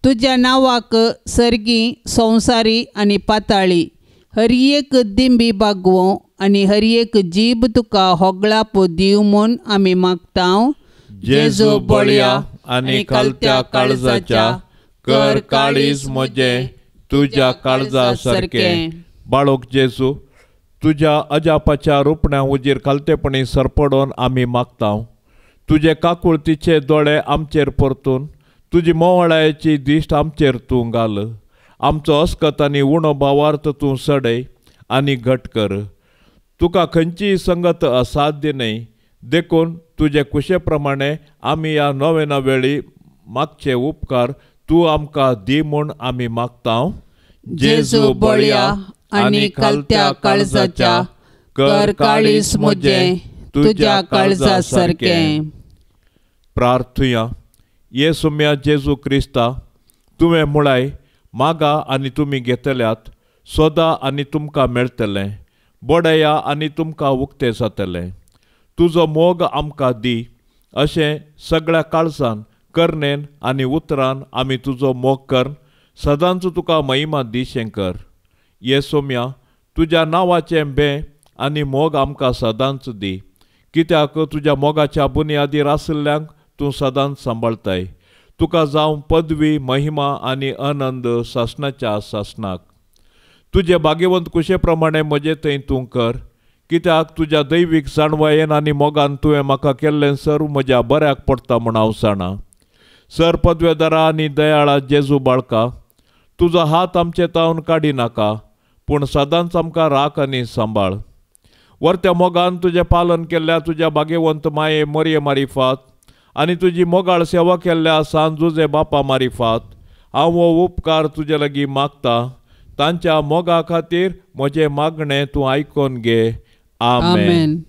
S1: तुज्या नांवाक सर्गी संवसारी आनी पाताळी हर एक दिंबी बागवों आनी हर एक जीब तुका होगळाप दिवं म्हूण आमी मागता.
S2: जेजू बळया आनी खालत्या काळजाच्या कर काळीज म्हजें तुज्या काळजा सारकें. बाळक जेजू तुज्या अजापाच्या रुपण्या उजीर खालतेपणी सरपडोन आमी मागता. तुजे काकुळतीचे दोळे आमचेर परतून तुजी मोवाळायेची दिश्ट आमचेर तूं घाल. आमचो अस्कत आनी उणो भावार्थ तूं सडय आनी घट कर. तुका खंयचीय संगत असाध्य न्हय, देखून तुजे कुशे प्रमाणे आमी ह्या नोवेना वेळी मागचे उपकार तूं आमकां दी म्हूण आमी मागता.
S1: जेजू बळया आनी खालत्या काळजाच्या कर काळीज म्हजें तुज्या काळजा सारकें.
S2: प्रार्थुया. ये सुम्या जेजू क्रिस्ता, तुवें म्हळाय मागा आनी तुमी घेतल्यात, सोदा आनी तुमकां मेळटलें, बडया आनी तुमकां उक्तें जातलें. तुजो मोग आमकां दी अशें सगळ्या काळजान करणेन आनी उतरान आमी तुजो मोग कर सदांच तुका महिमा दिशें कर. ये सोम्या तुज्या नांवाचें बें आनी मोग आमकां सदांच दी, कित्याक तुज्या मोगाच्या बुन्यादीर आशिल्ल्यांक तूं सदांच सांबाळताय. तुका जावं पदवी महिमा आनी आनंद सासणाच्या सासणाक. तुजे भाग्यवंत कुशे प्रमाणे म्हजे थंय तूं कर, कित्याक तुज्या दैवीक जाणवायेन आनी मोगान तुवें म्हाका केल्लें सर्व म्हज्या बऱ्याक पडटा म्हूण हांव जाणा. सर पदवेदारा आनी दयाळा जेजू बाळका, तुजो हात आमचे तावन काडी नाका, पूण सदांच आमकां राख आनी सांबाळ. वर्त्या मोगान तुजें पालन केल्ल्या तुज्या भाग्यवंत माये मोरये मारिफात आनी तुजी मोगाळ सेवा केल्ल्या सान जुजे बापा मारिफात हांव हो उपकार तुजे लागीं मागता. तांच्या मोगा खातीर म्हजें मागणें तूं आयकोन घे. आमेन.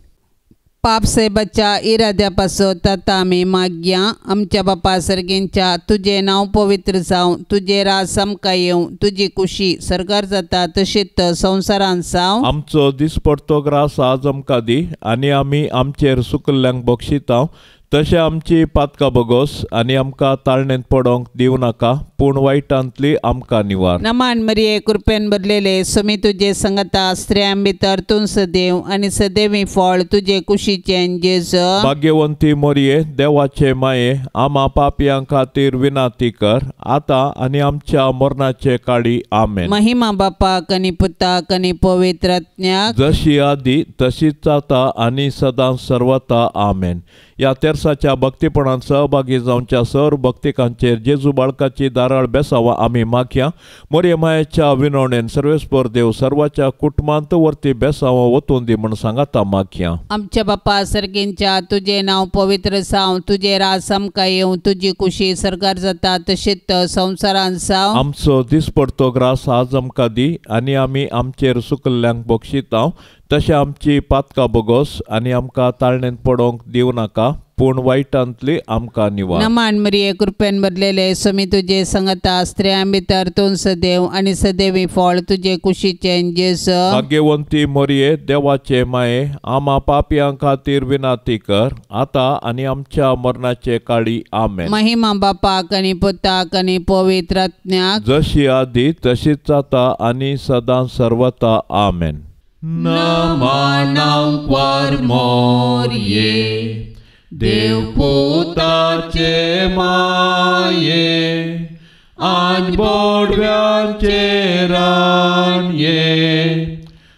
S1: पाप साहेबाच्या इराद्या पासत आतां आमी मागया. आमच्या बापा सर्गींच्या तुजें नांव पवित्र जावं, तुजें राज आमकां येवं, तुजी कुशी सर्गार जाता तशीच संवसारांत जावं.
S2: आमचो दिसपडतो ग्रास आज आमकां दी आनी आमी आमचेर सुकल्ल्यांक बक्षिता तशें आमची पातकां बगोस आनी आमकां ताळणेंत पडोंक दिवं नाका, पूण वायटांतली आमकां निवार.
S1: नमान मरिये कृपेन भरलेले समी तुजे संगता, स्त्रियां भितर तूं सदैव आनी सदैवी फळ तुजे कुशीचें जेजू.
S2: भाग्यवंती मोरये देवाचे माये, आमा पापयां खातीर विनाती कर आतां आनी आमच्या मरणाचे काळी. आमेन.
S1: महिमा बापाक आनी पुताक आनी पवित्र आत्म्याक,
S2: जशी आदी तशीच आतां आनी सदां सर्वता. आमेन. ह्या तेरसाच्या भक्तीपणान सहभागी जावच्या सर्व भक्तिकांचेर जेजू बाळकाची दाराळ बेसावा आमी मागया. मोरये मायेच्या विनवणेन सर्वेस्पर देव सर्वाच्या कुटुंबांत वरती बेसावा वतून दी म्हूण सांगाता मागया.
S1: आमच्या बापा सर्गींच्या तुजें नांव पवित्र जावं, तुजें राज आमकां येवं, तुजी कुशी सर्गार जाता तशीच संवसारांत जावं.
S2: आमचो दिसपडतो ग्रास आज आमकां दी आनी आमी आमचेर सुकल्ल्यांक बक्षिता तशें आमची पातकां बगोस आनी आमकां ताळणेंत पडोंक दिवं नाका, पूण वायटांतली आमकां निवार.
S1: नमान मरिये कृपेन भरलेले समी तुजे संगता, स्त्रियां भितर तूं सदैव आनी सदैवी फळ तुजे कुशीचें जेजू.
S2: भाग्यवंती मोरये देवाचे माये, आमा पापयां खातीर विनाती कर आतां आनी आमच्या मरणाचे काळी. आमेन.
S1: महिमा बापाक आनी पुताक आनी पवित्र आत्म्याक,
S2: जशी आदी तशीच आतां आनी सदां सर्वता. आमेन. नमनांक्वार मोरये देवपुताचे माये, आज बोडव्यांचे रानये,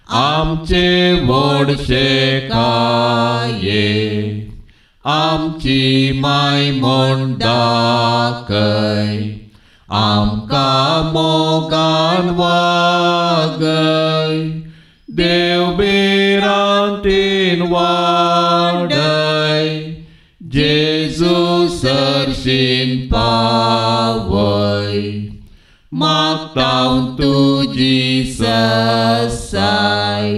S2: आमचे व्हडशे काये, आमची माय म्हूण दाखय, आमकां मोगान वागय, देव भिरांतीन वाडय, जेजू सरशीन पावय, मागता तुजी ससाय,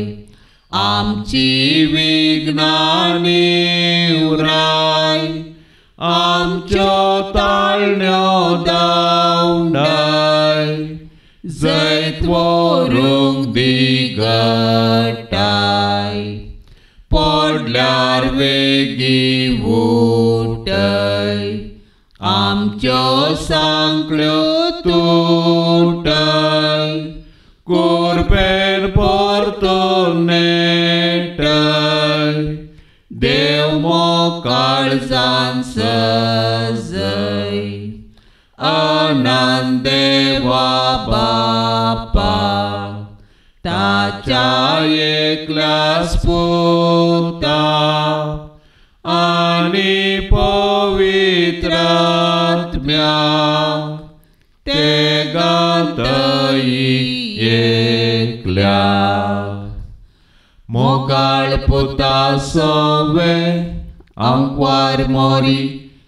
S2: आमची विघ्नां निवराय, आमच्यो ताळण्यो दावंडाय, जैत व्हरूंक दिगटाय, पडल्यार वेगीं उठय,
S1: आमच्यो सांकळ्यो तुटय
S2: कुरपेन परतून नेटय
S1: देव मोकाळजान सजय अनंत देवा बापा ताच्या एकल्यास पुता
S2: आनी पवित्रात्म्या
S1: ते गातई एकल्या मोगाळ पुता सवे आंकवार मोरी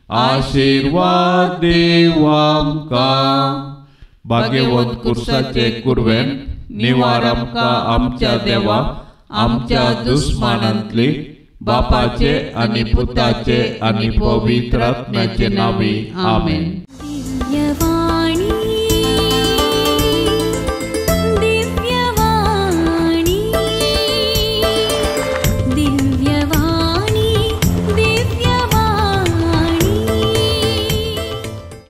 S2: आशीर्वाद दीव आमकां भाग्यवंत कुर्साचे कुरवेन निवार आमकां आमच्या देवा आमच्या दुस्मानांतली बापाचे आनी पुताचे आनी पवित्रात्म्याचे नांवी आमेन.
S3: दिव्यवाणी.